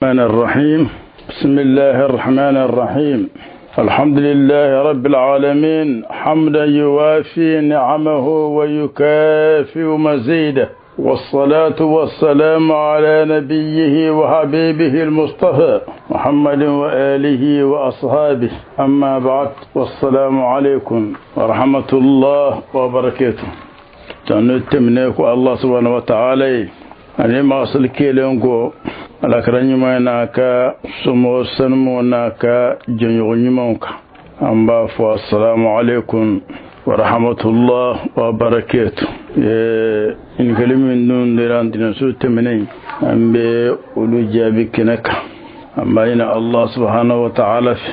الرحيم. بسم الله الرحمن الرحيم. الحمد لله رب العالمين، حمدا يوافي نعمه ويكافئ مزيده، والصلاة والسلام على نبيه وحبيبه المصطفى محمد وآله وأصحابه. أما بعد، والسلام عليكم ورحمة الله وبركاته. تنتمنيكو الله سبحانه وتعالى ani maasal kelenko ala kɛra ɲuman n'a ka somɔgɔ sanumaw n'a ka jɛɲɔgɔn ɲumanw kan. An b'a fɔ assalamu alaikum wa rahmatullah wa barakatuh. Ɲininkali minnu dira ntɛnɛnsu tɛmɛnen, an bɛ olu jaabi kɛnɛ kan. An b'a ɲini Allah subhanahu wa ta'ala fɛ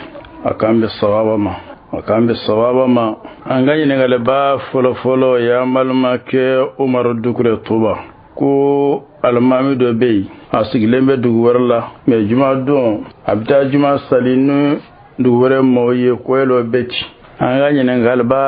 a k'an bɛ sawaba ma, a k'an bɛ sawaba ma. An ka ɲininkaliba fɔlɔ-fɔlɔ y'an balimakɛ Umaru Dukure Tuba, ko alimami dɔ bɛ yen, a sigilen bɛ dugu wɛrɛ la, mɛ juma don a bɛ taa juma sali ni dugu wɛrɛ mɔgɔw ye, ko yɛlɛ bɛ ci. An ka ɲininkaliba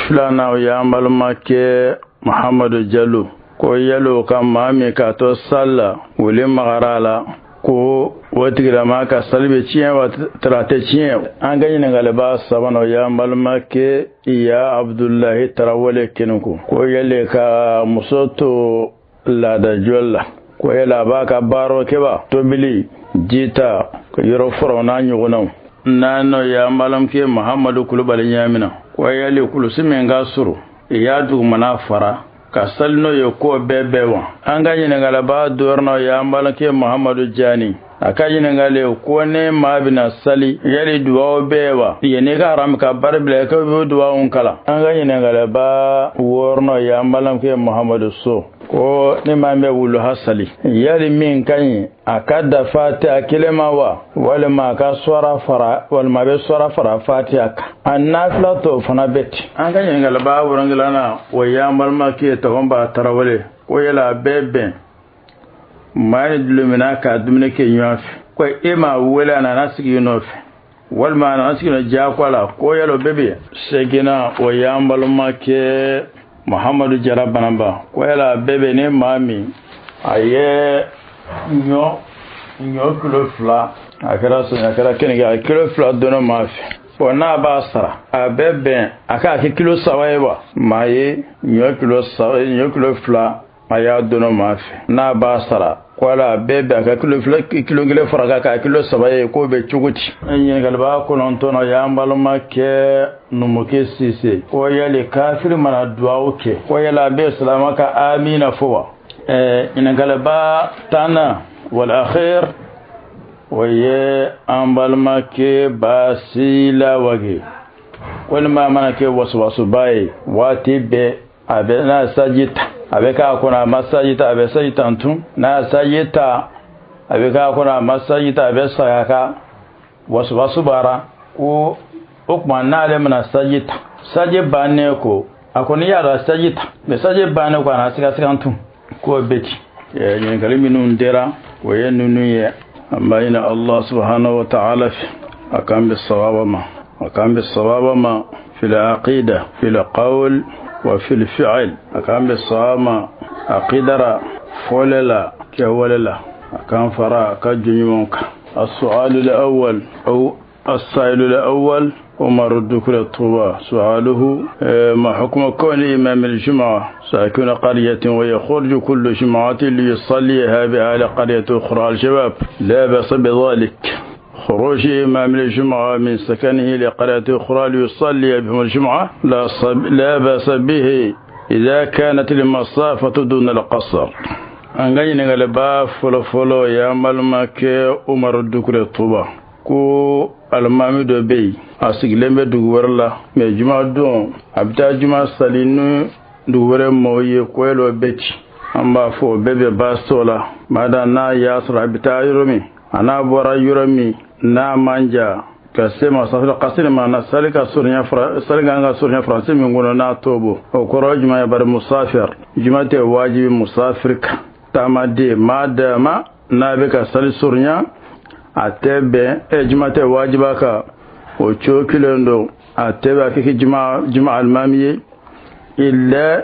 filanan, o y'an balimakɛ Muhamadu Jalo, ko yalo ka maa min k'a to sali la wele magara a la, ko o tigilama ka sali bɛ tiɲɛ wa tara tɛ tiɲɛ. An ka ɲininkaliba sabanan, o y'an balimakɛ Ya Abudulayi Tarawele Keneko, ko yɛlɛ ka muso to laada jɔli la, ko yala a b'a ka baaraw kɛ wa, tobili, jita, ka yɔrɔ furaw n'a ɲɔgɔnnaw. Naaninan y'an balimakɛ Muhamadu Kulubali Ɲamina, ko yali kulusi min ka surun i y'a dugumana fara ka sali n'o ye, k'o bɛɛ bɛn wa. An ka ɲininkaliba duurunan y'an balimakɛ Muhamadu Jani, a ka ɲininkali ko ne maa bɛna sali, yali duwawu bɛ yen wa, yanni ka haram ka bari bila k'o bɛ duwawu kalan. An ka ɲininkaliba wɔɔrɔnan y'an balimakɛ Muhamadu So, ko ne maa bɛ wuluha sali, yali min ka ɲi a ka da fatiha kelen ma wa, walima a ka sɔra fara, walima a bɛ sɔra fara fatiha kan. A nafila tɔw fana bɛ ten. An ka ɲininkaliba wolonwulanan, o y'an balimakɛ Tɔgɔnba Tarawele, ko yala a bɛɛ bɛn maa ni dulomina ka dumuni kɛ ɲɔgɔn fɛ, ko e m'a wele a nana sigi i nɔfɛ, walima a nana sigi nɔ diyagoya la, ko yala o bɛɛ bɛ yen. Seginna, o y'an balimakɛ Muhamadu Jara Banaba, ko yala a bɛɛ bɛ ni maa min a ye ɲɔ kilo 2, a kɛra sonya, a kɛra kenige, a ye kilo 2 dɔnɔ maa fɛ, bon n'a b'a sara a bɛ bɛn a k'a kɛ kilo 3 ye wa. Maa ye ɲɔ kilo 3, ɲɔ kilo 2 a y'a dɔnɔ maa fɛ, n'a b'a sara, ko ala a bɛɛ bɛn a ka kilo 2, kilo 1 fara kan k'a kilo 3 ye, k'o bɛ cogo di. Ɲininkaliba kɔnɔntɔn y'an balimakɛ Numukɛ Sise, ko yali kafiri mana duwawu kɛ, ko yala a bɛ silama ka amina fɔ wa. Ɲininkaliba tannan wal akhir, o ye an balimakɛ Basila Wage, walima a mana kɛ wasuwasuba ye waati bɛɛ, a bɛ n'a saji ta a bɛ k'a kɔnɔ, a ma saji ta a bɛ saji ta tun, n'a saji ta a bɛ k'a kɔnɔ, a ma saji ta a bɛ saya ka wasuwasu bara, ko o tuma n'ale mana saji ta, saji bannen ko a kɔni y'a dɔn saji ta, mɛ saji bannen ko a na sigasigan tun, k'o bɛ ci. Ɲininkali minnu dira o ye ninnu ye. An b'a ɲini Allah subhanahu wa ta'ala fɛ a k'an bɛ sawaba ma, a k'an bɛ sawaba ma fil aqida, fil qawl wa fil fi'l, a k'an bɛ sawaba ma aqidara fɔlɛ la, kɛwale la, a k'an fara a ka jɔnɲumanw kan. السؤال الأول أو السائل الأول عمر الدكر الطوبى، سؤاله ما حكم كون إمام الجمعة ساكن قرية ويخرج كل جمعة ليصليها بأهل قرية أخرى؟ الجواب: لا بأس بذلك. خروج إمام الجمعة من سكنه لقرية أخرى ليصلي بهم الجمعة لا بأس به إذا كانت المسافة دون القصر. An ka ɲininkaliba fɔlɔ-fɔlɔ y'an balimakɛ Umaru Dukure Tuba, ko alimami dɔ bɛ yen, a sigilen bɛ dugu wɛrɛ la, mɛ juma don a bɛ taa juma sali ni dugu wɛrɛ mɔgɔw ye, ko yɛlɛ o bɛ ci. An b'a fɔ o bɛɛ bɛ baasi t'o la, mada n'a y'a sɔrɔ a bɛ taa yɔrɔ min, a n'a bɔra yɔrɔ min n'a man jan ka se masafɛ kasiri ma na sali ka surunya sali kan ka surunya faransi min kɔnɔ n'a t'o bɔ, o kɔrɔ ye jumɛn ye? Bari musafir juma tɛ wajibi musafir kan, taamaden maa dama n'a bɛ ka sali surunya a tɛ bɛn, juma tɛ wajiba kan, o cogo kelen don, a tɛ bɛn a kɛ juma alimami ye, illa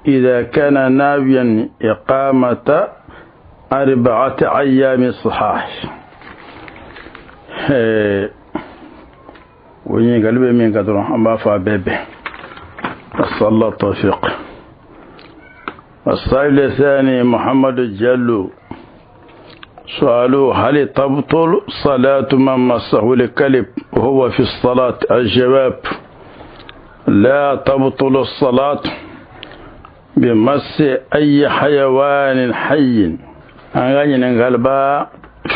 idha kana nawiyan iqamata 4 أيام صحاح. وين قلبي من قدره أما فابيبي نسأل الله التوفيق. السائل الثاني محمد الجلو، سؤاله: هل تبطل صلاة من مسه الكلب وهو في الصلاة؟ الجواب: لا تبطل الصلاة بمس أي حيوان حي. أنا قلبا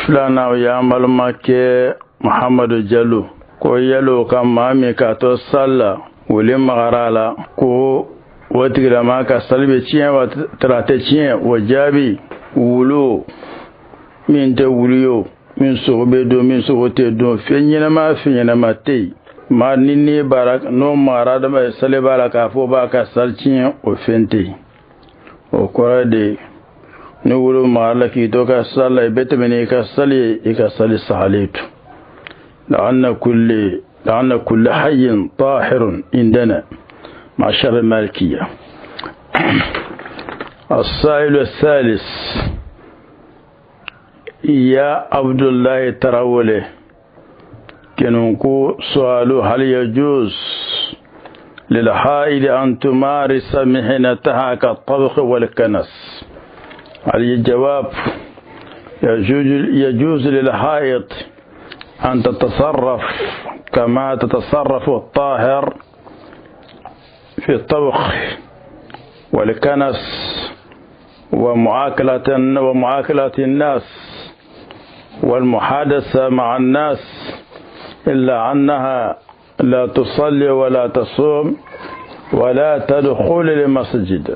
فلانا ويعمل مكي محمد الجلو ko yalo ka maa min k'a to sali la wuli magara la ko o tigilama ka sali bɛ tiɲɛ wa tara tɛ tiɲɛ? O jaabi: wulu min tɛ wulu ye o, min sogo bɛ dun, min sogo tɛ dun, fɛn ɲɛnama fɛn ɲɛnama tɛ yen. Maa ni ne baara n'o magara adama sali b'a la k'a fɔ b'a ka sali tiɲɛ, o fɛn tɛ yen. O kɔrɔ de ni wulu magara la k'i to ka sali la, i bɛ tɛmɛ n'i ka sali ye, i ka sali sahalen to. لأن كل حي طاهر عندنا معشر المالكية. السائل الثالث يا عبد الله تراولي كنكو سؤاله: هل يجوز للحائل أن تمارس مهنتها كالطبخ والكنس؟ الجواب: يجوز للحائط أن تتصرف كما تتصرف الطاهر في الطبخ والكنس ومعاكلة الناس والمحادثة مع الناس، إلا أنها لا تصلي ولا تصوم ولا تدخل المسجد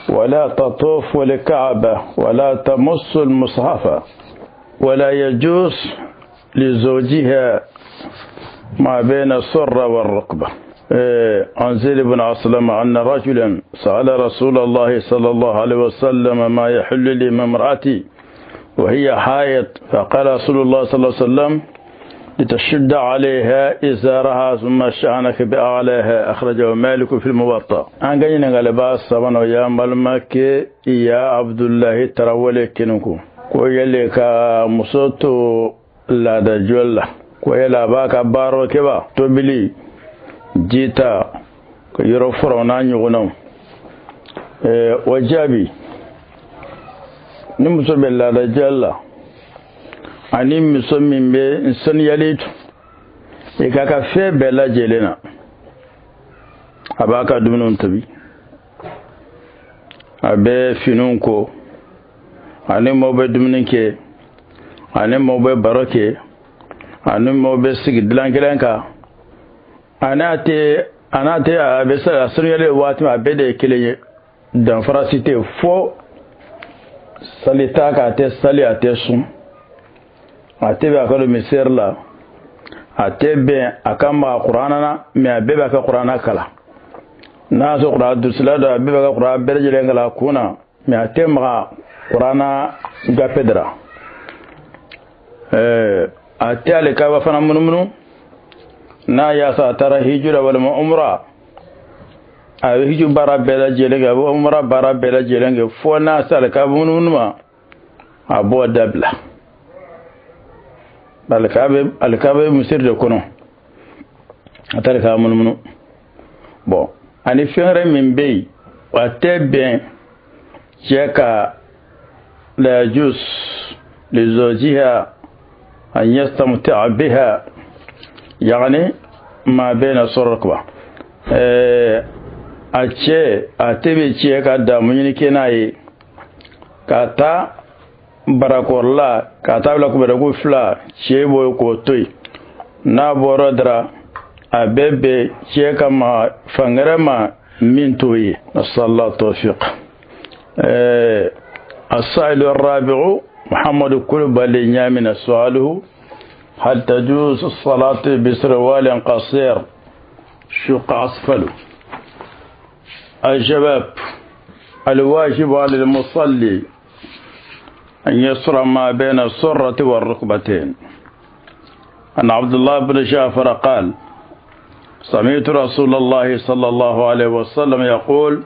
ولا تطوف للكعبة ولا تمس المصحف، ولا يجوز لزوجها ما بين السرة والركبة. عن زيد بن أسلم أن رجلا سأل رسول الله صلى الله عليه وسلم: ما يحل لي من امرأتي وهي حائض؟ فقال رسول الله صلى الله عليه وسلم: لتشد عليها إزارها ثم شأنك بأعلاها. أخرجه مالك في الموطأ. أن قلنا غلبا سبحانه يا ملمك يا عبد الله ترولي كنكو ko yale ka muso to laada joli la, ko yala a b'a ka baaraw kɛ ba, tobili, jita, ka yɔrɔ furaw n'a ɲɔgɔnnaw. O jaabi: ni muso bɛ laada joli la ani muso min bɛ n saniyalen to i k'a ka fɛn bɛɛ lajɛlen na, a b'a ka dumuniw tobi, a bɛ finiw ko, ani maaw bɛ dumuni kɛ, ani maaw bɛ baro kɛ, ani maaw bɛ sigi dilan kelen kan, a n'a tɛ a bɛ se a sanuyalen waati min, a bɛɛ de ye kelen ye, danfara si tɛ yen fo sali t'a kan, a tɛ sali, a tɛ sun, a tɛ bɛn a ka don misiri la, a tɛ bɛn a ka maga kuranna na, mɛ a bɛɛ b'a ka kuranna kalan. N'a y'a sɔrɔ kuranna durusila don, a bɛɛ b'a ka kuranna bɛɛ lajɛlen kalan a kun na, mɛ a tɛ maga kuranna gafe dara. A tɛ ale kaba fana munumunu. N'a y'a sɔrɔ a taara hiju la walima umra, a bɛ hiju baara bɛɛ lajɛlen kɛ, a bɛ umra baara bɛɛ lajɛlen kɛ, fo n'a sera ale kaba munumunu ma, a b'o dabila. Alikaba bɛ misiri de kɔnɔ, a tɛ alikaba munumunu. Bɔn, ani fɛn wɛrɛ min bɛ yen, a tɛ bɛn cɛ ka la yajuz li zawjiha an yastamti'a biha, yani ma bayna surukba. A cɛ a tɛ bɛ cɛ ka damu ɲini kɛ n'a ye ka taa barakɔrɔla ka taa bila kubɛrɛko fila, cɛ b'o k'o to yen. N'a bɔra dara, a bɛɛ bɛ cɛ ka ma fangɛrɛ ma min t'o ye. Nasallahu tawfiq. السائل الرابع محمد كلبالي نيامنا، سؤاله: هل تجوز الصلاة بسروال قصير شق أسفله؟ الجواب: الواجب على المصلي أن يسر ما بين السرة والركبتين. عن عبد الله بن جعفر قال: سمعت رسول الله صلى الله عليه وسلم يقول: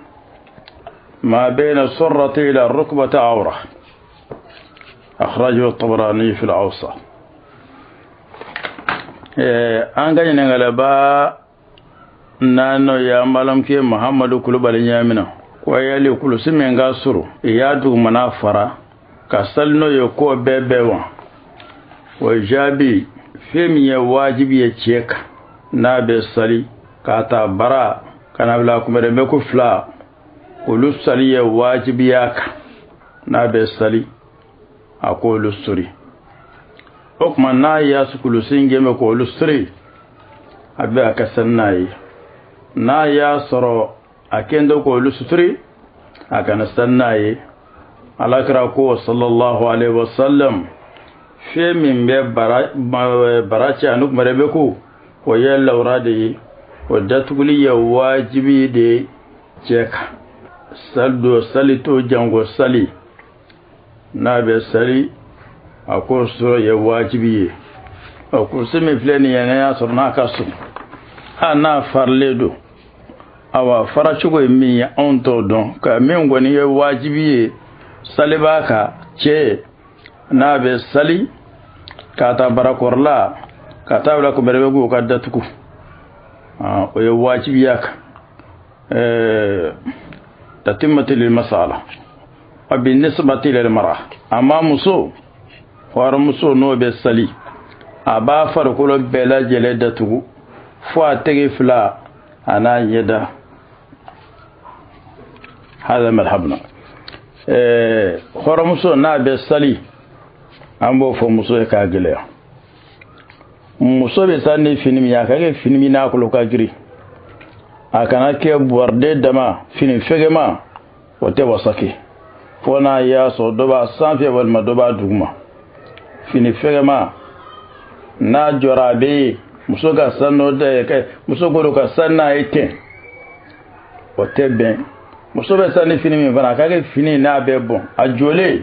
ما بين السرة إلى الركبة عورة. أخرجه الطبراني في الأوسط. An ka ɲininkalaba naano ya malamke Muhammadu Kulubali ɲamina ko yali kulusi min ka suru i y'a dugumana fara ka sali n'o ye ko bɛɛ bɛɛ wa? O jaabi, fɛn min ye wajibi ye cɛ kan n'a bɛ sali k'a ta bara ka na bila kunbɛrɛnbɛko fila, olu sali ye wajibiya kan. N'a bɛ sali, a k'olu suri. O tuma n'a y'a kulusi in gɛn bɛ k'olu siri, a bɛ a ka sali n'a ye. N'a y'a sɔrɔ a kɛn tɛ k'olu suturi, a kana sali n'a ye. Alakira ko sallallahu alaihi wasallam, fɛn min bɛ bara cɛ ani kunbɛrɛbɛko, o ye lawura de ye. O datuguli ye wajibi de ye cɛ kan. Sali don, sali t'o janko sali. N'a bɛ sali, a k'o sɔrɔ ye wajibi ye. Ɔ, kulusi min filɛ nin ye, n'a y'a sɔrɔ n'a ka surun, a n'a farilen don, awa faracogo ye min ye, anw t'o dɔn. Ka min kɔni ye wajibi ye salibaa kan, cɛ n'a bɛ sali k'a ta barakɔrɔla ka taa bila kunbɛrɛbɛko ka datugu, o ye wajibiya kan. Tatimatu lil masala wa bi nisbati lil mara. Amma muso, hɔrɔnmuso, n'o bɛ sali, a b'a farikolo bɛɛ lajɛlen datugu fo a tɛgɛ fila a n'a ɲɛda. Hada madhabna. Hɔrɔnmuso n'a bɛ sali, an b'o fɔ muso ye k'a gɛlɛya. Muso bɛ sali ni fini min ye, a ka kɛ fini min n'a kolo ka girin, a kana kɛ buwariden dama fini fɛgɛma, o tɛ wasa kɛ, fo n'a y'a sɔrɔ dɔ b'a sanfɛ walima dɔ b'a duguma. Fini fɛgɛma n'a jɔra, a bɛ ye. Muso ka sanu n'o tɛ, muso ko ka sanu n'a ye ten, o tɛ bɛn. Muso bɛ sali ni fini min fana, a ka kɛ fini n'a bɛ bɔn a jɔlen,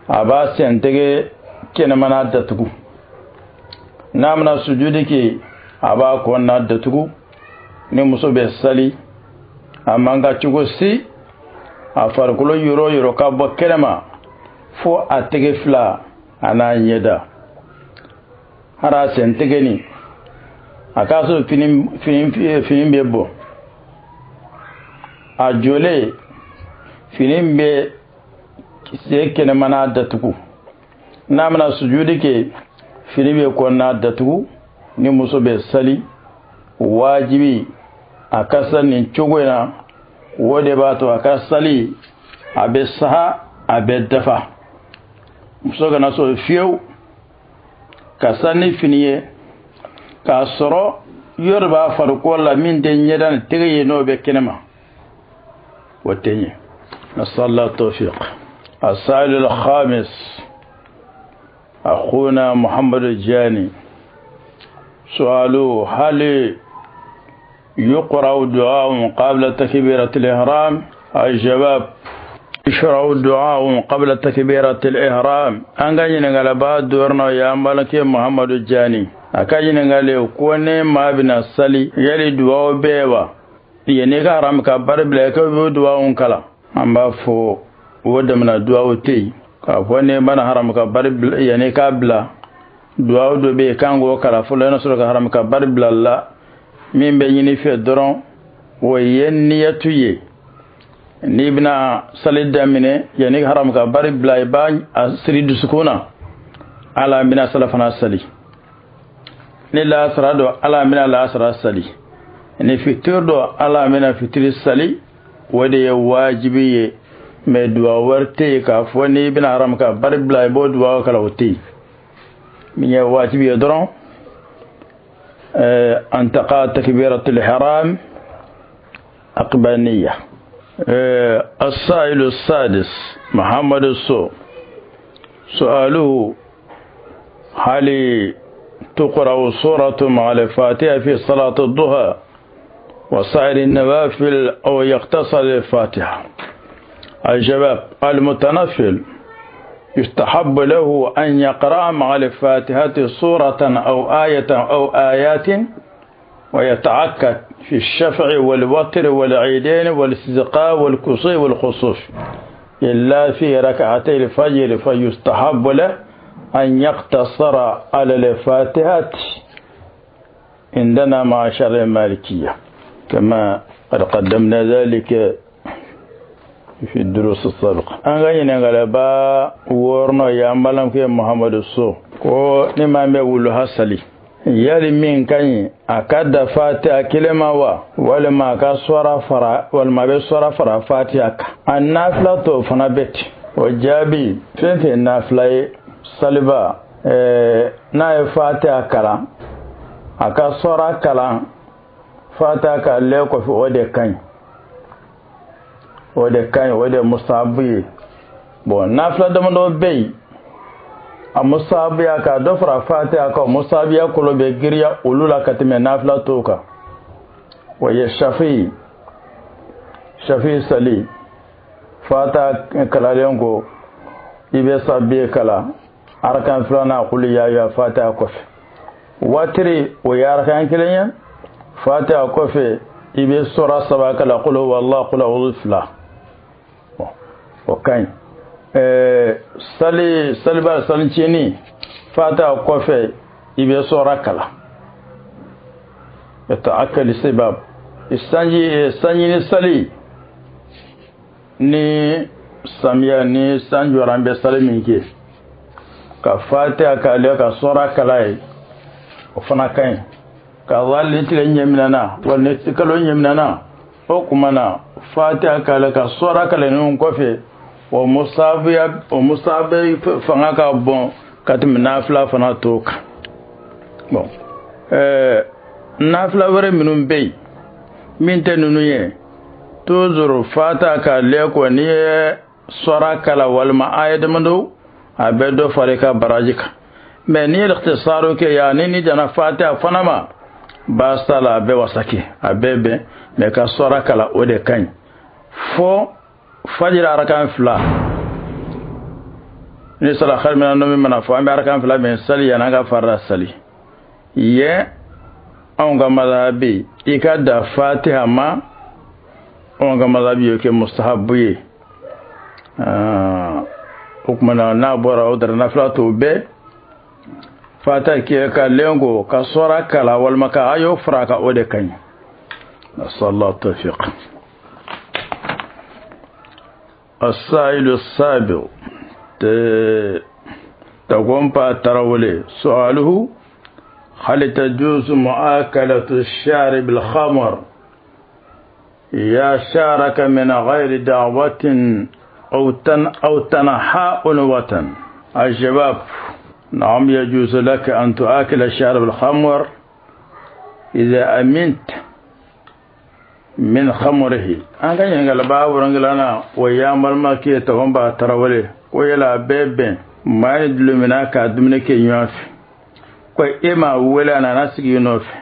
a b'a sentɛgɛ kɛnɛmana datugu. N'a bɛna sujudi kɛ, a b'a kɔnɔna datugu. Ni muso bɛ sali, a man ka cogo si a farikolo yɔrɔ o yɔrɔ ka bɔ kɛnɛma fo a tɛgɛ fila a n'a ɲɛda, hali a sentɛgɛ nin, a k'a sɔrɔ fini bɛ bɔ a jɔlen, fini bɛ sen kɛnɛmana datugu. N'a bɛna sujudi kɛ, fini bɛ kɔnɔna datugu. Ni muso bɛ sali, wajibi a ka sali nin cogo in na. O de b'a to a ka sali a bɛ saha, a bɛ dafa. Muso kana sɔn fiyewu ka sali ni fini ye k'a sɔrɔ yɔrɔ b'a farikolo la min tɛ ɲɛda ni tɛgɛ ye, n'o bɛ kɛnɛma, o tɛ ɲɛ. Nasala tawfiq. السائل الخامس أخونا محمد الجاني، سؤاله: هل يقرأ دعاء قبل تكبيرة الإحرام؟ الجواب: يشرع الدعاء قبل تكبيرة الإحرام. An ka ɲininkaliba dɔrɔn ya malaki Muhammadu Jani. A ka ɲininkali ko ne maa bɛna sali, yali duwawu bɛɛ wa? Yanni ka haram ka bari bila i bɛ duwawu kalan. An b'a fɔ o damina duwawu tɛ yen k'a fɔ ne mana haram ka bari yanni k'a bila, duwawu dɔ bɛ yen k'an k'o kalan fɔlɔ i n'a sɔrɔ ka haram ka bari bila la. Min bɛ ɲini fɛ dɔrɔn, o ye niyatu ye. N'i bɛna sali daminɛ, yanni haram ka bari bila, i b'a a siri dusukun na: Ala, n bɛna salafana sali. Ni laasara dɔ, Ala, n bɛna laasara sali. Ni fitiri dɔ, Ala, n bɛna fitiri sali. O de ye wajibi ye. Mɛ duwawu wɛrɛ tɛ yen k'a fɔ n'i bɛna haram ka bari bila i b'o duwawu kalan, o tɛ yen. Min ye wajibi ye dɔrɔn, an taqa takbiratul ihram aqbaniya. السائل السادس محمد السو، سؤاله: هل تقرأ سورة مع الفاتحة في صلاة الضحى وسائر النوافل أو يقتصر الفاتحة؟ الجواب: المتنفل يستحب له أن يقرأ مع الفاتحة سورة أو آية أو آيات، ويتعكد في الشفع والوتر والعيدين والاستسقاء والكسوف والخسوف. إلا في ركعتي الفجر فيستحب له أن يقتصر على الفاتحة عندنا معاشر المالكية، كما قد قدمنا ذلك في الدروس السابقة. An ka ɲininkaliba wɔɔrɔnan ye an balimakɛ Muhamadu So ko ni maa min bɛ wuluha sali, yali min ka ɲi, a ka da Fatiha kelen ma wa, walima a ka sɔra fara, walima a bɛ sɔra fara Fatiha kan? A nafila tɔw fana bɛ ten. O jaabi, fɛn fɛn nafila ye, saliba n'a ye Fatiha kalan, a ka sɔra kalan Fatiha kalanlen kɔfɛ, o de ka ɲi, o de ka ɲi, o de ye musabu ye. Bon, nafila damadɔ bɛ yen, a musabuya ka dɔ fara Fatiha kan, musabuya kolo bɛ giriya olu la ka tɛmɛ nafila tɔw kan. O ye shafi sali, Fatiha kalalen ko, i bɛ sabi kalan arakan filanan, kulu ya ya Fatiha kɔfɛ. Watiri, o ye arakan kelen ye, Fatiha kɔfɛ i bɛ sɔra saba kalan, kulu wallahu, kulu awudu fila, o ka ɲi. Sali saliba salicinin, Fatiha kɔfɛ i bɛ sɔra kalan. Yataakali sebab sanji sanjini sali ni samiya ni san jɔra, an bɛ sali min kɛ ka Fatiha k'ale ka sɔra kala ye, o fana ka ɲi. Ka wali ni tile ɲɛminɛna wala ni kalo ɲɛminɛna, o kuma na Fatiha k'ale ka sɔra kala ninnu kɔfɛ, o musabiya, o musabi fanga ka bon ka tɛmɛ nafila fana tɔw kan. Bon, nafila wɛrɛ minnu bɛ yen min tɛ ninnu ye, toujours Fatiha k'ale kɔ, n'i ye sɔra kala walima aya damadɔ, a bɛ dɔ fara i ka baraji kan. Mɛ n'i ye ikhtisaru kɛ, yanni ni danna Fatiha fana ma, baasi t'a la, a bɛɛ wasaki, a bɛɛ bɛn. Mɛ ka sɔra kala, o de ka ɲi fo fajiri arakan fila ni sala xarimina nomi mana fɔ, an bɛ arakan fila min sali yanni an ka farida sali yen. Anw ka madhabi, i ka da Fatiha ma, anw ka madhabi y'o kɛ mustahabu ye. O kuma na, n'a bɔra o dara nafila tɔw bɛɛ, Fatiha kɛ ka lenko ka sɔra kala walima ka ayo fara kan, o de ka ɲi. Nasallahu tawfiq. السائل السابع تقوم ترولي سؤاله: هل تجوز مؤاكلة الشارب الخمر يا شارك من غير دعوة أو تنحاء وطن؟ الجواب: نعم، يجوز لك أن تؤكل الشارب الخمر إذا أمنت من خمره. An ka ɲininkali wɔrɔngilana, o y'an balimakɛ Tɔgɔnba Tarawele ko yala a bɛɛ bɛn maa ni dulomina ka dumuni kɛ ɲɔgɔn fɛ, ko e m'a wele, a nana sigi i nɔfɛ,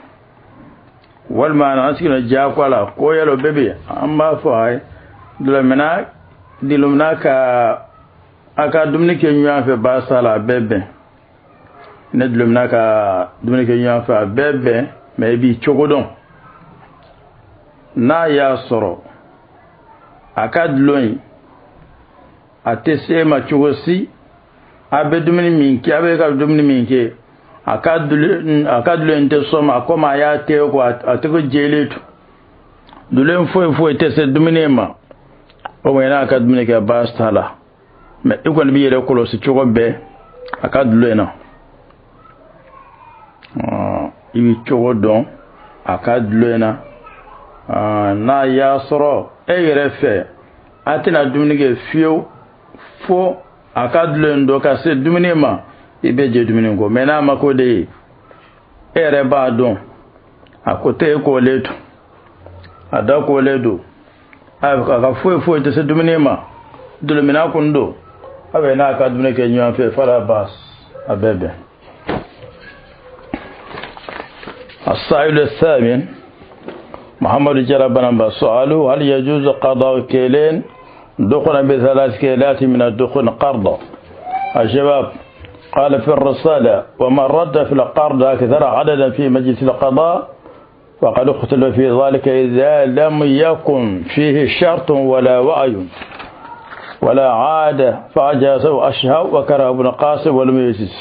walima a nana sigi nɔ diyagoya la, ko yala o bɛɛ bɛ yen? An b'a fɔ a ye, dulomina ka a ka dumuni kɛ ɲɔgɔn fɛ, baasi t'a la, a bɛɛ bɛn. Ne dulomina ka dumuni kɛ ɲɔgɔn fɛ, a bɛɛ bɛn, mɛ i b'i cogo dɔn. N'a y'a sɔrɔ a ka dulon in a tɛ se e ma cogo si, a bɛ dumuni min kɛ, a bɛ ka dumuni min kɛ, a ka dulon in tɛ sɔn ma, komi a y'a tɛgɛ ko a tɛgɛ jɛlen to, dulon foyi foyi tɛ se dumuni ma, o tuma n'a ka dumuni kɛ, baasi t'a la. Mɛ i kɔni b'i yɛrɛ kɔlɔsi cogo bɛɛ a ka dulon in na, i bɛ cogo dɔn a ka dulon in na. N'a y'a sɔrɔ e yɛrɛ fɛ a tɛna dumuni kɛ fiyewu fo a ka dulon dɔ ka se dumuni ma, i bɛ jɛ dumuni kɔ. Mɛ n'a ma ko de ye, e yɛrɛ b'a dɔn a ko tɛ e kolen don, a da kolen don, a ka foyi foyi tɛ se dumuni ma, dulomina kun don, a bɛ n'a ka dumuni kɛ ɲɔgɔn fɛ, fala baas, a bɛɛ bɛn. السائل الثامن محمد جرى بن سؤاله: هل يجوز قضاء كيلين دخنا بثلاث كيلات من الدخن قرضا؟ الجواب: قال في الرسالة: ومن رد في القرض أكثر عددا في مجلس القضاء فقد اختلف في ذلك إذا لم يكن فيه شرط ولا وعي. ولا عاد فأجازه أشهب وكره ابن قاسم ولم يجز.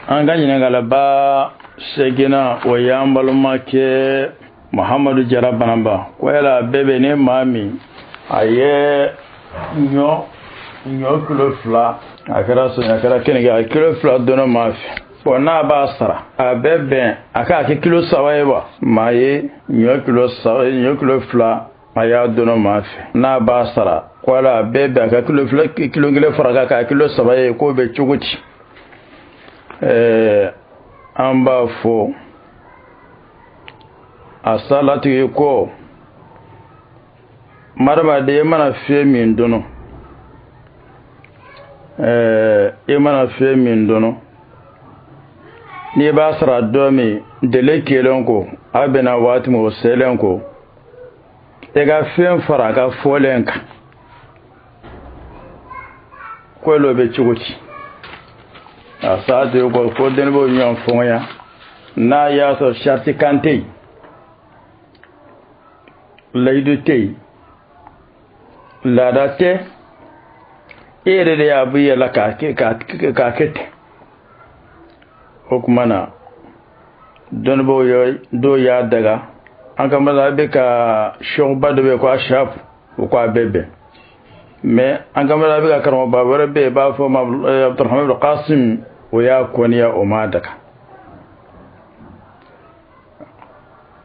An ka ɲininkaliba seginna, o y'an balimakɛ Muhamadu Jara Banaba ko yala bɛɛ bɛ ne maa min a ye ɲɔ kilo 2, a kɛra sonya, a kɛra kenige, a kilo 2 dɔnɔ maa fɛ, bon, n'a b'a sara, a bɛ bɛn a k'a kɛ kilo 3 ye wa? Maa ye ɲɔ kilo 3, ɲɔ kilo 2, a y'a dɔnɔ maa fɛ, n'a b'a sara, ko ala a bɛ bɛn a ka kilo 2, kilo 1 fara kan k'a kilo 3 ye, k'o bɛ cogo di? An b'a fɔ a salatigi ko hadamaden mana fɛn min dɔnɔ, i mana fɛn min dɔnɔ, n'i b'a sara dɔ min délai kelen ko, a bɛna waati min o selen ko, i ka fɛn fara a ka fɔlen kan, ko elo bɛ cogo di? A saatigi ko fo dɔnnibaaw ɲɔgɔn fɔŋɔya, n'a y'a sɔrɔ sariti kan tɛ yen, layidu tɛ yen, laada tɛ, e yɛrɛ de y'a bɔ i yɛrɛ la k'a kɛ ten. O tuma na dɔnnibaaw dɔw y'a daga. An ka bɛ ka sɔba dɔ bɛ yen ko Ashab, o ko a bɛɛ bɛn, mais an ka bɛ ka karamɔgɔba wɛrɛ bɛ yen, i b'a fɔ ma Abdurahman ibn Qasim, o y'a kɔniya, o m'a daga.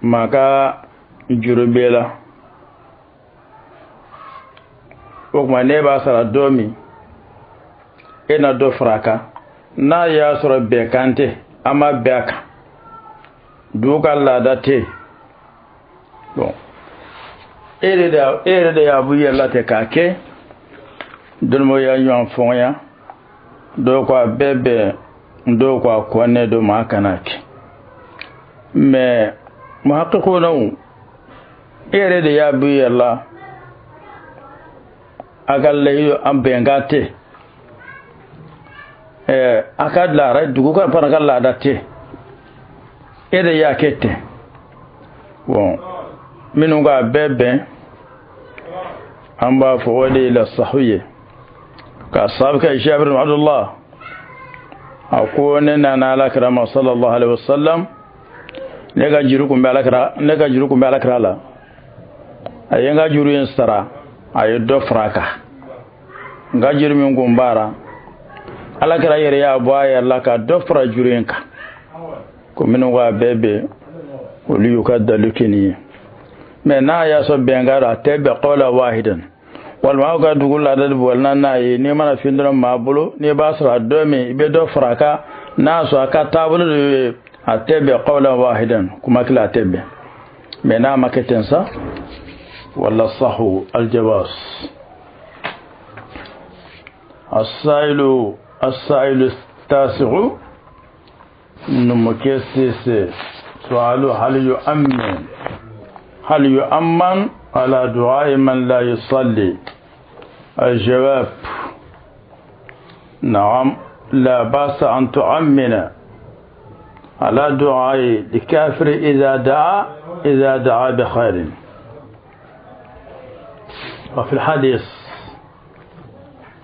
Maa ka juru b'e la, o tuma n'e b'a sara don min, e na dɔ fara a kan, n'a y'a sɔrɔ bɛnkan tɛ, an ma bɛn a kan, dugu ka laada tɛ, bon, e yɛrɛ de y'a bɔ i yɛrɛ la ten k'a kɛ. Dɔnnibaaw y'a ɲɔgɔn fɔŋɔya, dɔw ko a bɛɛ bɛn, dɔw ko a kɔnɛ don, maa kana kɛ. Mais muhaqiqunaw, e yɛrɛ de y'a bɔ i yɛrɛ la, a ka layidu an bɛnkan tɛ, a ka laada, dugu ka fana ka laada tɛ, e de y'a kɛ ten. Bon, minnu k'a bɛɛ bɛn, an b'a fɔ o de ye la sahu ye, k'a sababu kɛ Jabir Abdullah, a ko ne nana Alakira ma sallallahu alaihi wasallam, ne ka juru kun bɛ Alakira, ne ka juru kun bɛ Alakira la, a ye n ka juru in sara, a ye dɔ fara a kan. N ka juru min kun b'a la, Alakira yɛrɛ y'a bɔ a yɛrɛ la ka dɔ fara juru in kan. Ko minnu ko a bɛɛ bɛn, olu y'u ka dalu kɛ nin ye. Mais n'a y'a sɔrɔ bɛnkan don, a tɛ bɛn qawla wahidan, walima aw ka dugu laada de bɔlina n'a ye, n'i mana fɛn dɔrɔn maa bolo, n'i b'a sɔrɔ a dɔ min, i bɛ dɔ fara a kan, n'a sɔrɔ a ka taabolo de ye, a tɛ bɛn qawla wahidan, kuma kelen a tɛ bɛn. Mais n'a ma kɛ ten sa, wala sahu aljawaz. السائل التاسع numukɛ Sise سؤال هل يؤمن على دعاء من لا يصلي؟ الجواب: نعم، لا بأس أن تؤمن على دعاء الكافر إذا دعا بخير. وفي الحديث،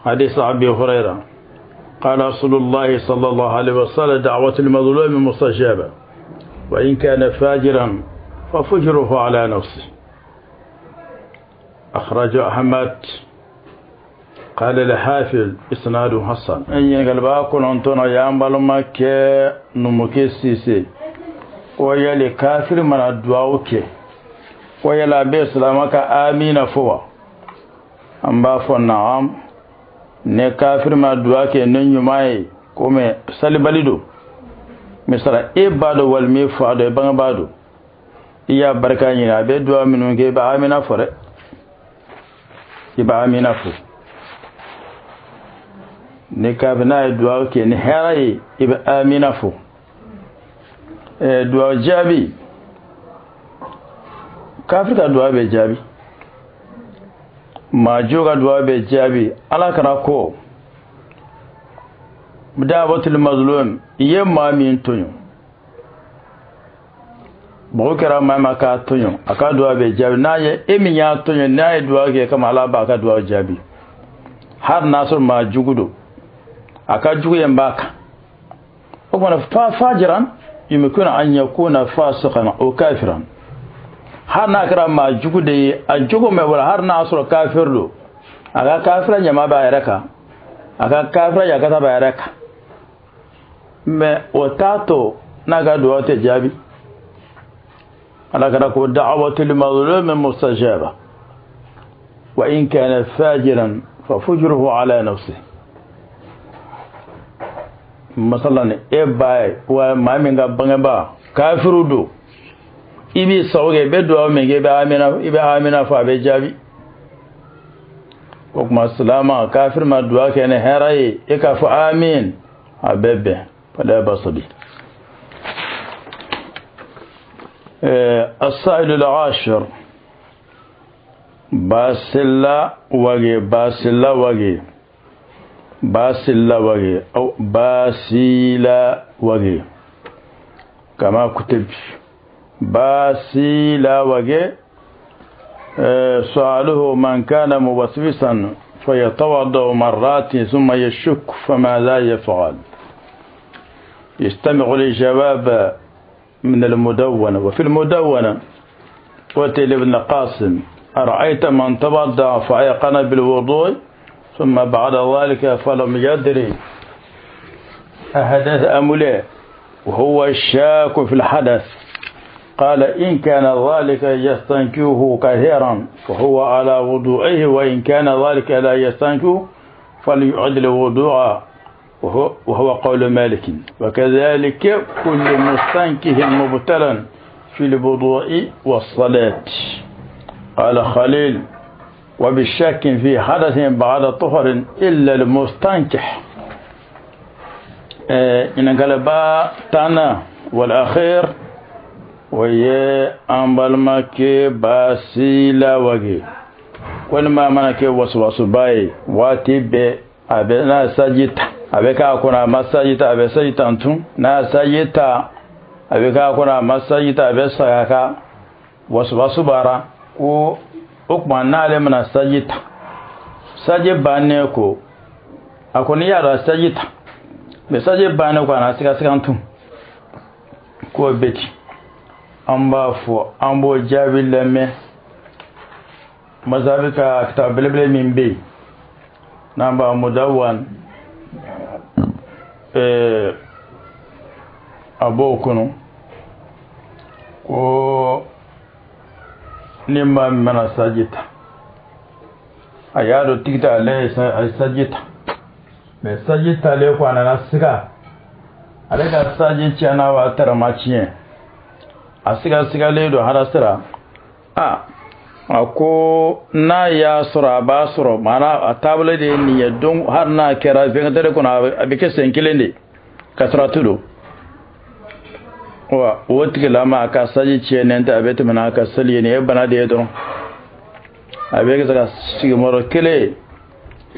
حديث أبي هريرة، قال رسول الله صلى الله عليه وسلم: دعوة المظلوم مستجابة وإن كان فاجرا ففجره على نفسه. أخرج أحمد. قال الحافظ: إسناد حسن. Ɲininkaliba kɔnɔntɔnna y'an balimakɛ numukɛ Sise ko yali kafiri mana duwawu kɛ, ko yala a bɛ silama ka amina fɔ wa? An b'a fɔ naam, ne kafiri ma duwa kɛ ni ɲuman ye, komi salibali don, misala e ba dɔ walima e fa dɔ, e bangebaa don, i y'a barika ɲini, a bɛ duwa minnu kɛ, i bɛ amina fɔ dɛ, i bɛ amina fɔ. Ni kafiri n'a ye duwawu kɛ ni hɛrɛ ye, i bɛ amina fɔ. Duwawu jaabi, kafiri ka duwawu bɛ jaabi, maajo ka duwawu bɛ jaabi. Ala kana ko da'watul mazlum, i ye maa min tɔɲɔ, mɔgɔ kɛra maa ma k'a tɔɲɔ, a ka duwawu bɛ jaabi. N'a ye e min y'a tɔɲɔ, n'a ye duwawu kɛ kama, Ala b'a ka duwawu jaabi. Hali n'a sɔrɔ maa jugu don, a ka jugu ye b'a kan. O kumana, fajiran yumkinu an yakuna fasiqan aw kafiran. Hali n'a kɛra maa jugu de ye, a jogo mɛ wala, hali n'a sɔrɔ kafir don, a ka kafira ɲama b'a yɛrɛ kan, a ka kafira yakata b'a yɛrɛ kan, mɛ o t'a to n'a ka duwawu tɛ jaabi. Ala kɛra ko da'watul mazlumi mustajaba wa in kana fajiran fa fujruhu ala nafsihi. Masalan, e ba ye wa maa min ka bangebaa kafiru don, i b'i sago kɛ, i bɛ duwawu min kɛ, i bɛ amina, i bɛ amina fɔ, a bɛ jaabi. O tuma, silama kafiri ma duwawu kɛ ni hɛrɛ ye, e k'a fɔ amin, a bɛ bɛn, fala basa bi. السائل العاشر باسلا وجه باسلا وجه باسلا وجه أو باسيلا وجه كما كتب باسيلا وجه. سؤاله: من كان موسوسا فيتوضأ مرات ثم يشك فماذا يفعل؟ يستمع لجواب من المدونة. وفي المدونة قلت لابن قاسم: أرأيت من توضأ فأيقن بالوضوء ثم بعد ذلك فلم يدري أحدث أم لا وهو الشاك في الحدث؟ قال: إن كان ذلك يستنكره كثيرا فهو على وضوئه، وإن كان ذلك لا يستنكره فليعد الوضوء، وهو قول مالك. وكذلك كل مستنكه مبتلا في الوضوء والصلاة. قال خليل: وبالشك في حدث بعد طهر إلا المستنكح. إن قال تانا والأخير o ye an balimakɛ Basila Wage. Ko ni maa mana kɛ wasuwasuba ye waati bɛɛ, a bɛ n'a saji ta, a bɛ k'a kɔnɔ, a ma saji ta, a bɛ saji ta tun, n'a saji ta, a bɛ k'a kɔnɔ, a ma saji ta, a bɛ saya ka wasuwasu bara. Ko o tuma, n'ale mana saji ta, saji bannen ko, a kɔni y'a dɔn a saji ta, mɛ saji bannen ko, a na sigasiga tun, k'o bɛ ten. An b'a fɔ, an b'o jaabi lamɛn masabi ka kitab belebele min bɛ yen n'an b'a Mudawan, a b'o kɔnɔ ko ni maa min mana saji ta, a y'a dɔn tigi ta, ale ye saji ta, mɛ saji talen ko a nana siga, ale ka saji tiɲɛna wa tarama tiɲɛ, a sigasigalen don hadasira. A ko n'a y'a sɔrɔ, a b'a sɔrɔ maana a taabolo de ye nin ye don, hali n'a kɛra 24 kɔnɔ, a bɛ kɛ sen kelen de ka sɔrɔ a tu don wa, o tigilama a ka saji tiɲɛnen tɛ, a bɛ tɛmɛ n'a ka seli ye. Nin ye bana de ye dɔrɔn, a bɛ se ka sigimɔrɔ kelen,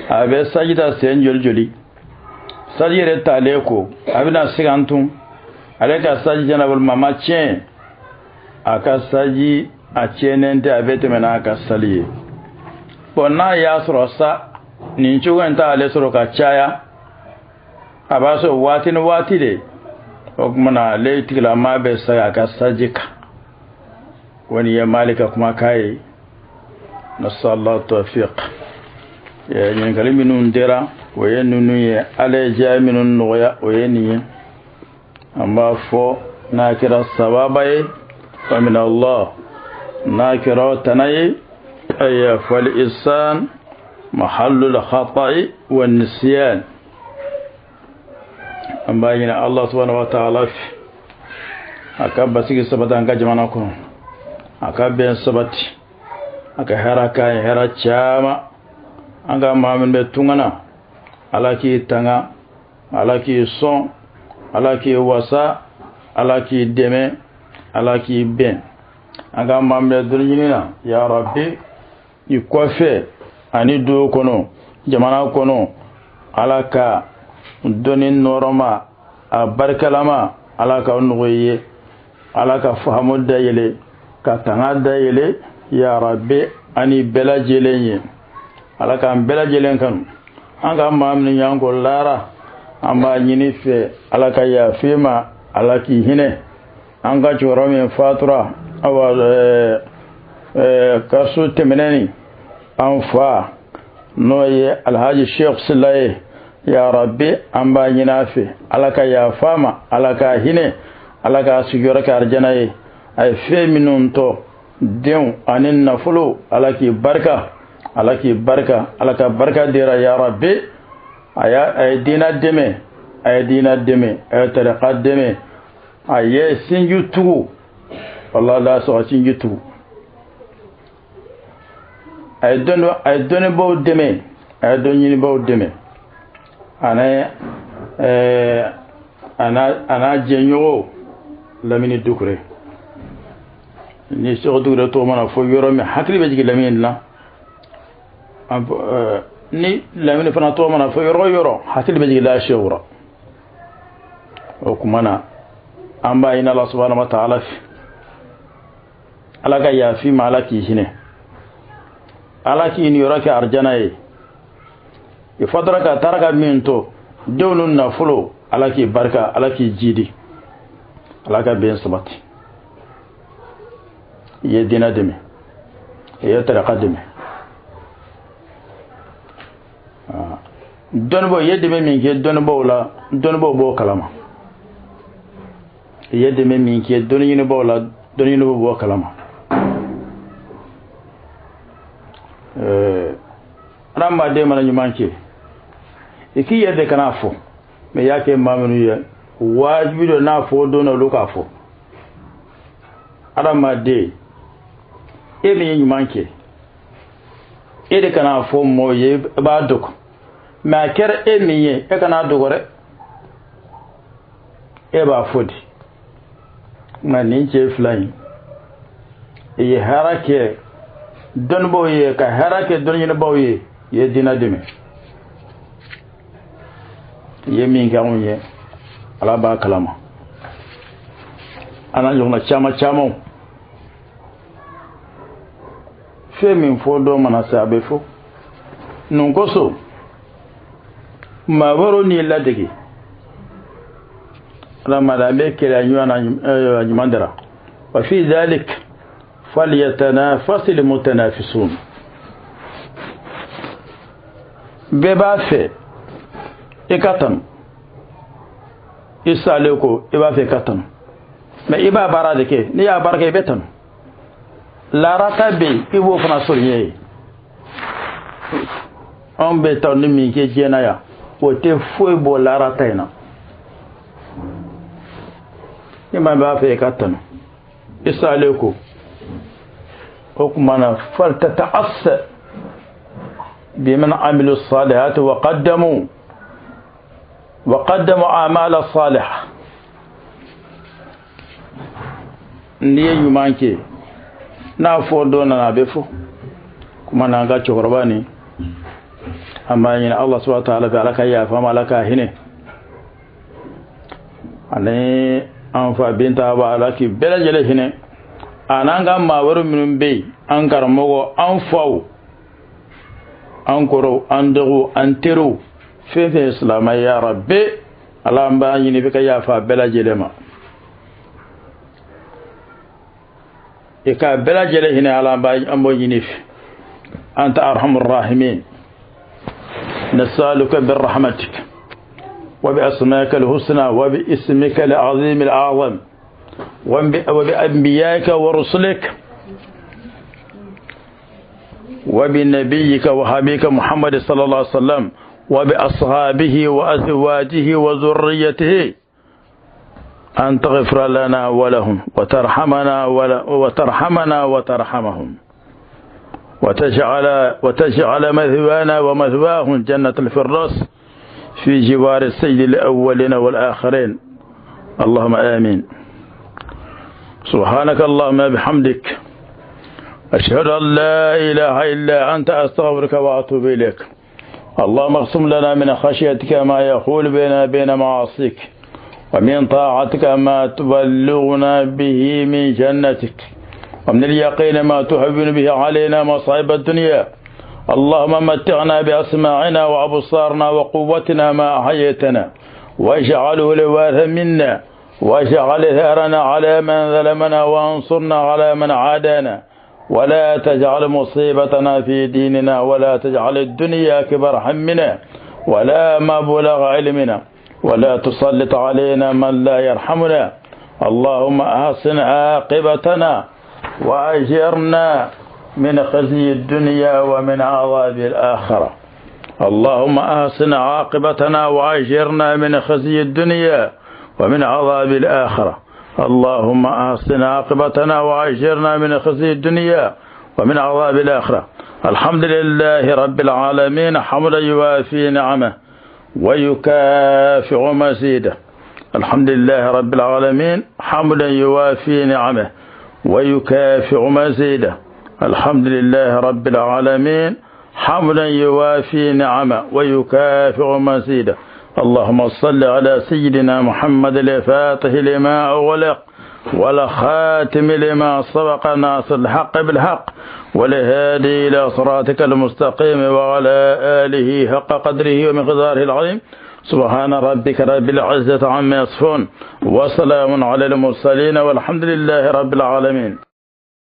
a bɛ saji ta sen joli joli. Saji yɛrɛ talen ko a bɛna sigan tun, ale ka saji tiɲɛna walima a ma tiɲɛ, a ka saji a tiɲɛnen tɛ, a bɛ tɛmɛ n'a ka sali ye. Bɔn, n'a y'a sɔrɔ sa nin cogo in t'ale sɔrɔ ka caya, a b'a sɔrɔ waati ni waati de, o tuma na ale tigilama bɛ sa a ka saji kan. O nin ye Malika kumakan ye, nasallahu tawfiq. Ɲininkali minnu dira, o ye ninnu ye. Ala ye diya minnu nɔgɔya, o ye nin ye. An b'a fɔ, n'a kɛra sababa ye, fa min Allah, n'a kɛra tana ye, ay fal insan mahallu al-khata'i wa nisyan. An b'a ɲini Allah subhanahu wa ta'ala fɛ, a ka basigi sabati an ka jamana kɔnɔ, a ka bɛn sabati, a ka hɛrɛ k'an ye, hɛrɛ caman. An ka maa min bɛ tunga na, Ala k'i tanga, Ala k'i sɔn, Ala k'i wasa, Ala k'i dɛmɛ, Ala k'i bɛn. An ka maa min bɛ dɔnni ɲini na, ya Rabbi, i kɔfɛ ani dugu kɔnɔ, jamana kɔnɔ, Ala ka dɔnni nɔrɔma a barikalama, Ala ka nɔgɔya i ye, Ala ka fahamu dayɛlɛ, ka tanga dayɛlɛ, ya Rabbi, ani bɛɛ lajɛlen ye. Ala k'an bɛɛ lajɛlen kanu. An ka maa minnu y'an ko lara, an b'a ɲini fɛ Ala ka yafa ma, Ala k'i hinɛ. An ka cɛkɔrɔba min fatura awa kaso tɛmɛnen, an fa n'o ye Alhaji Sheikh Sila ye, ya Rabbi, an b'a ɲini a fɛ Ala ka yafa ma, Ala ka hinɛ, Ala k'a sigiyɔrɔ kɛ arijana ye. A ye fɛn minnu tɔ, denw ani nafolo, Ala k'i barika, Ala k'i barika, Ala ka barika dira, ya Rabbi. A ye diina dɛmɛ, a ye diina dɛmɛ, a ye tarika dɛmɛ, a ye sinji tugu, wallahi la sɔrɔ sinji tugu, a ye dɔnnibaw dɛmɛ, a ye dɔnnibaw dɛmɛ, ani a n'a jɛɲɔgɔnw Lamini Dukure. Ni Sɛku Dukure tɔgɔ mana fɔ yɔrɔ min, hakili bɛ jigin Lamini la. Ni Lamini fana tɔgɔ mana fɔ yɔrɔ o yɔrɔ, hakili bɛ jigin la Sɛku la. O tuma na an b'a ɲini Ala subahana wa taala fɛ, Ala ka yafa i ma, Ala k'i hinɛ, Ala k'i niyɔrɔ kɛ arijana ye. I fatura ka taraka min to, denw ni nafolo, Ala k'i barika, Ala k'i jidi, Ala ka bɛn sabati. I ye diinɛ dɛmɛ, i ye taraka dɛmɛ, dɔnnibaw, i ye dɛmɛ min kɛ dɔnnibaw la, dɔnnibaw b'o kalama. I ye dɛmɛ min kɛ dɔnniɲinibaw la, dɔnniɲinibaw b'o kalama. Adamaden mana ɲuman kɛ, i k'i yɛrɛ de kana fɔ, mɛ i y'a kɛ maa minnu ye, wajibi don n'a fɔ don na olu k'a fɔ. Adamaden, e min ye ɲuman kɛ, e de kana fɔ mɔgɔw ye, i b'a dogo, mɛ a kɛra e min ye, e kana dogo dɛ, e b'a fɔ di. Nka nin cɛ fila in, i ye hɛrɛ kɛ dɔnnibaw ye, ka hɛrɛ kɛ dɔnniɲinibaw ye, i ye diinɛ dɛmɛ, i ye min kɛ anw ye, Ala b'a kalama. A n'a ɲɔgɔnna caman camanw, fɛn min fɔ dɔ mana se, a bɛ fɔ. Nin kosɔn maa wɛrɛw n'i ladege, adamaden an bɛ kɛlɛ ɲɔgɔn na ɲuman dara. Wa fi dhalik falyatanafasil mutanafisun. Bɛɛ b'a fɛ i ka tanu, i salen ko i b'a fɛ i ka tanu, mɛ i b'a baara de kɛ. N'i y'a baara kɛ, i bɛ tanu. Laarata bɛ yen, i b'o fana sɔrɔ ɲɛ ye. Anw bɛ taa ni min kɛ diɲɛ na yan, o tɛ foyi bɔ laarata in na. Ni maa b'a fɛ i ka tanu, i salen ko, o tuma na faltata'assa biman amilu salihati wa qaddamu a'mala salihah. N'i ye ɲuman kɛ, n'a fɔ dɔ nana, a bɛ fɔ. Kuma na an ka cɛkɔrɔba nin, an b'a ɲini Allah subahana wa taala fɛ, Ala ka yafa ma, Ala ka hinɛ ani an fa Binta ba, Ala k'i bɛɛ lajɛlen hinɛ, a n'an ka maa wɛrɛ minnu bɛ yen, an karamɔgɔ, an faw, an kɔrɔw, an dɔgɔw, an teriw, fɛn fɛn ye silamɛ ye, ya Rabbi, Ala an b'a ɲini i ka yafa bɛɛ lajɛlen ma, i ka bɛɛ lajɛlen hinɛ. Ala an b'o ɲini fɛ. Anta arhamur rahimin, nasaluka birahmatik wa bi asmaika alhusna wa bi ismika alazim alazam wa bi anbiyaika wa rusulik wa bi nabiyyika wa habibika Muhammad sallallahu alaihi wasallam wa bi ashabihi wa azwajihi wa dhurriyyatihi أن تغفر لنا ولهم وترحمنا وترحمنا وترحمهم وتجعل مثوانا ومثواهم جنة الفردوس في جوار السيد الأولين والآخرين. اللهم آمين. سبحانك اللهم بحمدك، أشهد أن لا إله إلا أنت، أستغفرك وأتوب إليك. اللهم اقسم لنا من خشيتك ما يحول بيننا بين معاصيك، ومن طاعتك ما تبلغنا به من جنتك، ومن اليقين ما تهون به علينا مصائب الدنيا. اللهم متعنا بأسماعنا وأبصارنا وقوتنا ما أحييتنا، واجعله الوارث منا، واجعل ثأرنا على من ظلمنا، وانصرنا على من عادانا، ولا تجعل مصيبتنا في ديننا، ولا تجعل الدنيا أكبر همنا ولا مبلغ علمنا، ولا تسلط علينا من لا يرحمنا. اللهم أحسن عاقبتنا وأجرنا من خزي الدنيا ومن عذاب الآخرة. اللهم أحسن عاقبتنا وأجرنا من خزي الدنيا ومن عذاب الآخرة. اللهم أحسن عاقبتنا وأجرنا من خزي الدنيا ومن عذاب الآخرة. الحمد لله رب العالمين، حمدا يوافي نعمه ويكافئ مزيده. الحمد لله رب العالمين، حمدا يوافي نعمه ويكافئ مزيده. الحمد لله رب العالمين، حمدا يوافي نعمه ويكافئ مزيده. اللهم صل على سيدنا محمد الفاتح لما أغلق، والخاتم لما سبق، ناصر الحق بالحق، والهادي إلى صراطك المستقيم، وعلى آله حق قدره ومقداره العظيم. سبحان ربك رب العزة عما يصفون، وسلام على المرسلين، والحمد لله رب العالمين.